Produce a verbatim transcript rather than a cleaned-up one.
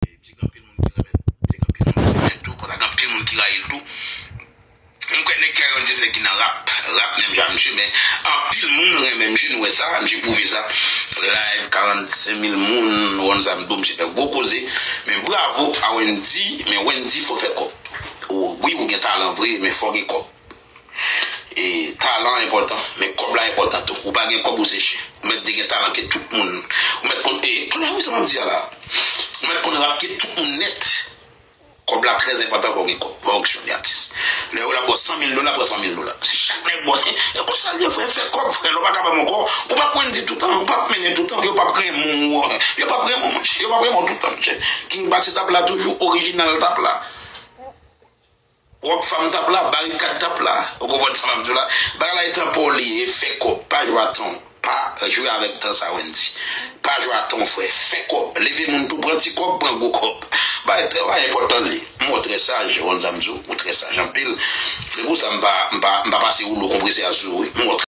Misye gen anpil moun ki renmen l. Misye gen anpil moun ki renmen l tou. Konsa gen anpil moun ki rayi l tou. M kwè nèg ki rayi Wendyy se nèg ki nan rap. Rap menm jan misye, men anpil moun renmen misye, nou wè sa, misye pwouve sa. Live, karannsenk mil moun, ou konn sa m di w, misye fè gwo koze. Men bravo a Wendyy, men Wendyy fò fè kòb. Ou, wi, ou gen talan vre, men fò gen kòb. E talan enpòtan, men kòb la enpòtan tou. Ou pa gen kòb, ou se chen. Ou mèt te gen talan ke tout moun. Ou mèt konn, e, kounye a, wi, sa m ap di a la. Ou mèt konn rap ke tout moun nèt. Kòb la trè enpòtan, fò w gen kòb. Fò w fonksyone, atis. Lè yo la ba w san mil dola, pran san mil dola. Si chak nèg ba w, e konsa l ye, frè, fè kòb, frè. Lè w pa ka ban m ankò, ou p ap Wendyy toutan, ou p ap mennen toutan. Yo p ap renmen w, yo p ap renmen w, monchè. Yo p ap renmen w toutan, monchè. King pase tap la toujou, orijinal tap la. Rockfam t ap la, Barikad t ap la. Ou konprann sa m ap di w la? Bagay la e tan pa w li ye, fè kòb, pa jwe a tan w. Pa jwe avèk tan sa, Wendyy. Pa jwe a tan w, frè. Fè kòb. Leve moun tou, pran ti kòb, pran gwo kòb. Bagay trè, bagay enpòtan li. M wè w trè saj, ou konn sa m di w, ou trè saj anpil. Se pou sa m pa, m pa, m pa pase woulo konpresè a sou ou, wi. M wè w